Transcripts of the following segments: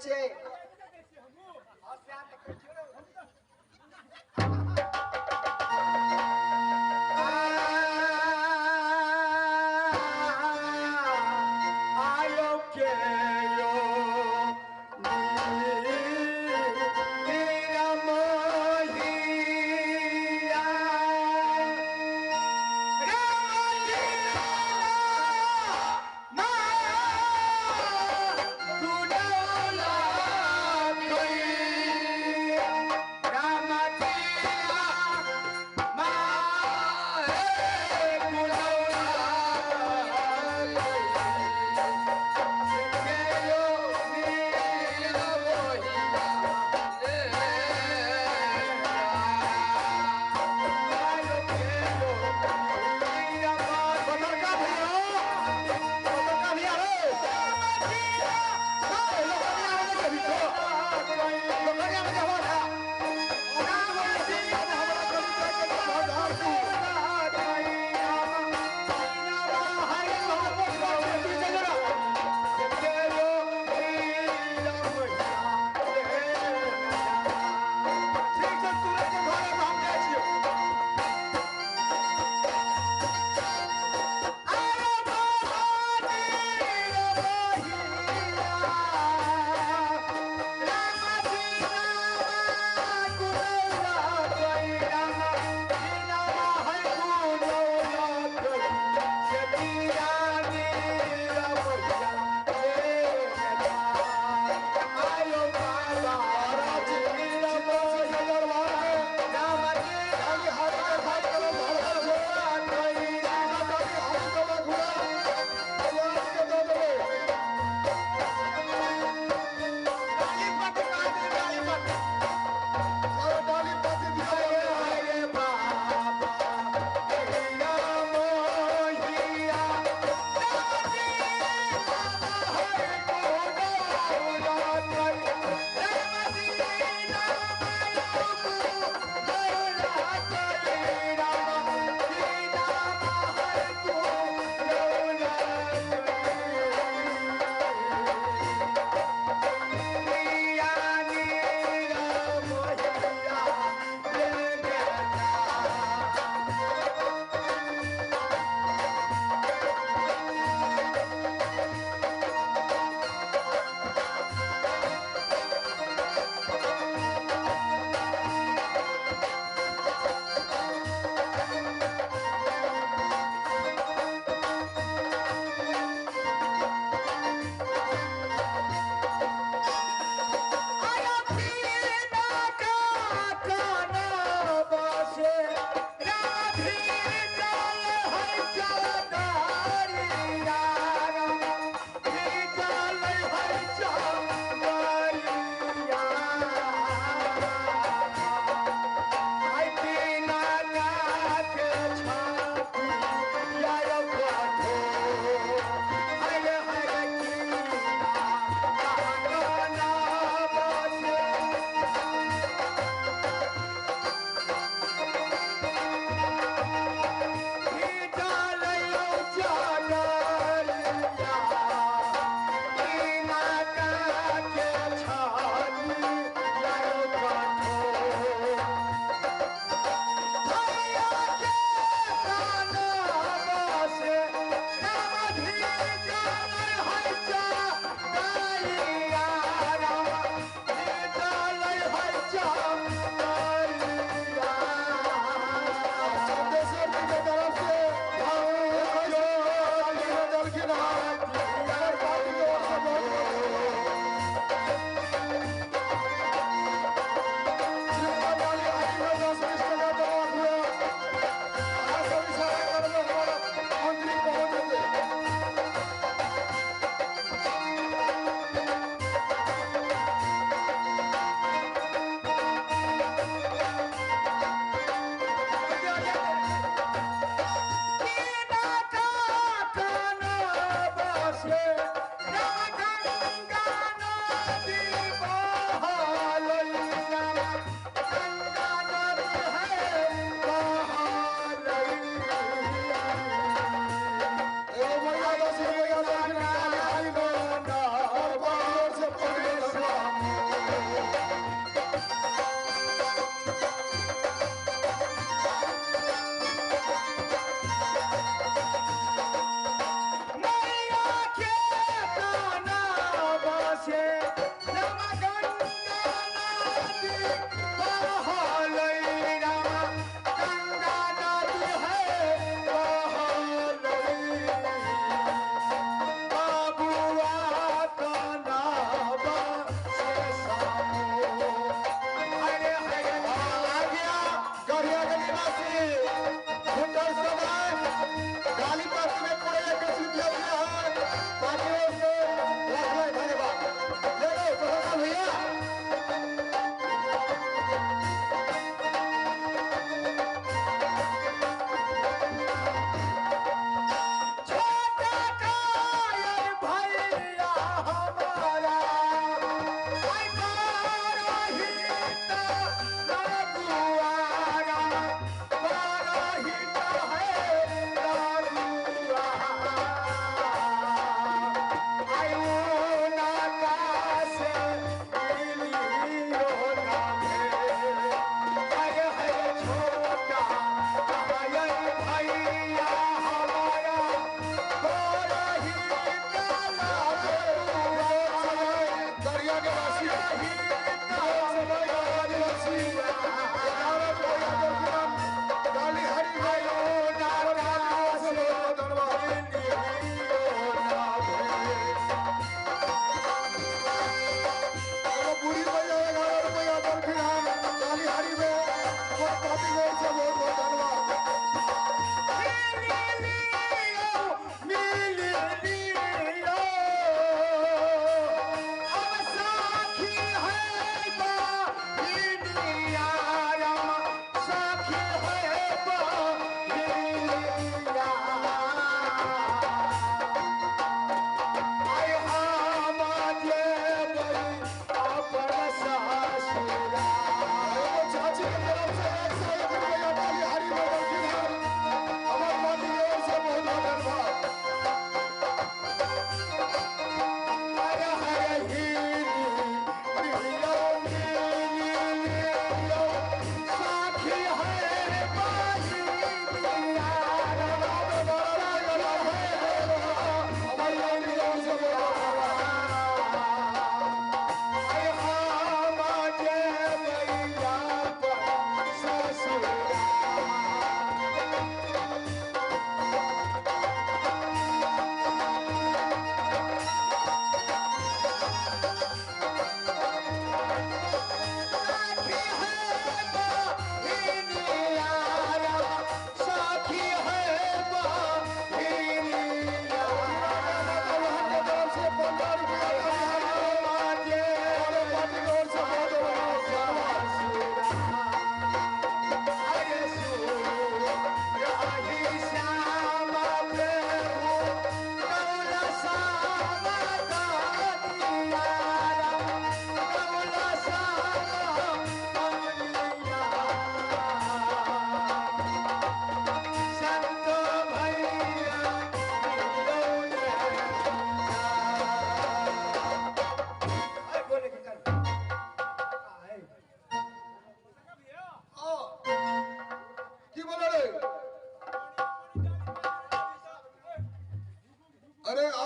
छियै। आयो के यो नीरमोहिया मा गुडौला।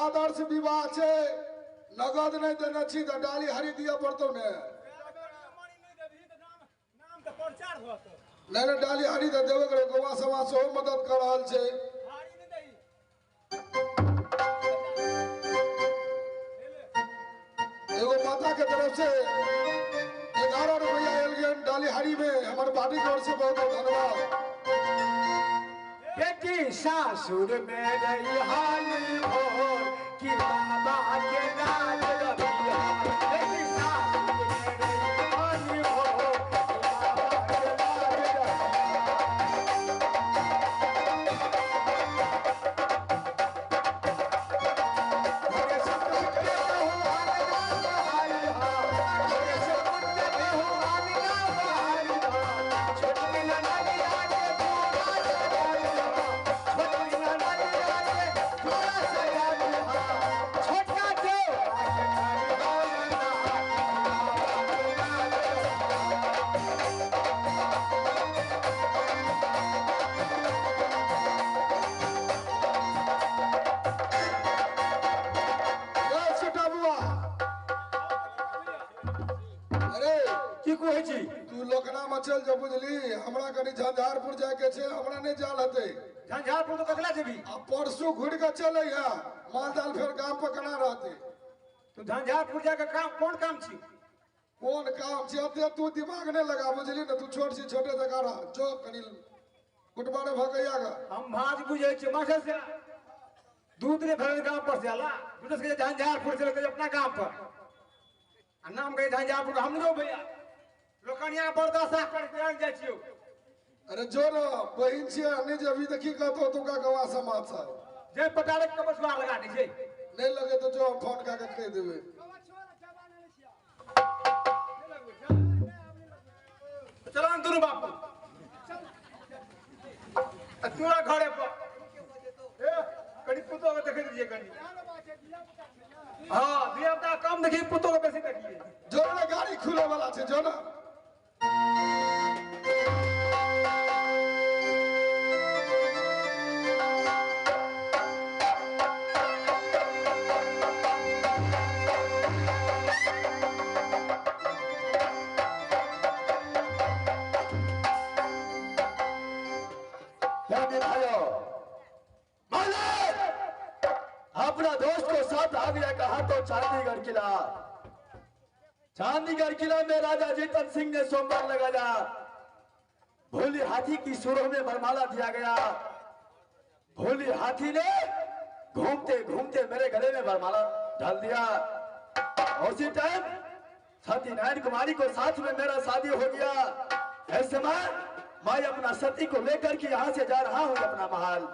आदर्श विवाह छै, नगद नहि देने छी तऽ डाली हरी दिअ पड़तौ ने। नहि नहि डाली हरी तऽ देबे करे, गोवा समाज सेहो मदद कऽ रहल छै। एगो माता के तरफ से 11 रुपया आयल गेल डालीहारी में, हमार पार्टी की ओर से बहुत बहुत धन्यवाद। बेटी सासुर में रही हाली भोर कि बाबा के नाच रबिया। बेटी सासुर में रही हाली भोर कि बाबा के नाच रबिया। मेरे सतगुरु के हुआन नाम हारी हा, मेरे सतगुरु के हुआन नाम हारी हा, छोटकी ननदिया के पूरा सजाई हा, छोटकी ननदिया के पूरा सजाई हा, छोटका देवरा के करी हो ना, बाबा के नाच रबिया। ए छोटा बुआ, अरे की कहै छी? तू लोकना में चल जो बुझली, हमरा कनी झंझारपुर जाय के छै, हमरा नहीं जाल हेतै। झंझारपुर तो ककला जेबी? आ परसू घुरि के चलै है, माल जाल फेर गाम पर केना रहतै? तू झंझारपुर जाके काम कोन काम छी? कोन काम छै? अब तू दिमाग नहीं लगा बुझली ने, तू छोट छी, छोटे जगह रह, जो कनी कुटबारे भगैया गा। हम भाज बुझै छी मास्टर से दूध ने भरल गांव पर से आला, दूध से झंझारपुर से लेके अपना गांव पर, आ नाम गए झंझारपुर। हम लो भैया लोकनिया बर्दाश्त करके आन जाइ छियौ। अरे जो न बहिन छियै, नहीं जे अभी देखी कहतो तुका गवा समाज साहब जे पटारे के बसवार लगा दै छै। नहीं लगे तो जो हम फोन कऽ के कहि देबै। चलो न दुनू बापू आ तोरा घरे पर ए कनी पुतो के देखै दियै कनी। हाँ धिया पुता कम देखी, पुतो के बेसी देखिए। जो न गाड़ी खुले वाला छै, जो न। अपना दोस्त को साथ आ गया कहा तो चांदीगढ़ किला। चांदीगढ़ किला में राजा जीतन सिंह ने सोमवार लगाया। भोली हाथी की सुरों में वरमाला दिया गया। भोली हाथी ने घूमते घूमते मेरे गले में वरमाला डाल दिया। उसी टाइम सती नारायण कुमारी को साथ में मेरा शादी हो गया। ऐसे में मैं अपना सती को लेकर के यहाँ से जा रहा हूँ अपना महल।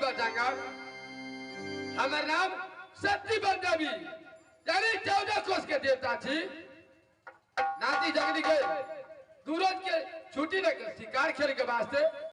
बचांगा। हमर नाम सत्य बंदेवी यानी 14 कोस के देवता छी। नाती जगनी के दूरज के छुट्टी न शिकार खेल के वास्ते।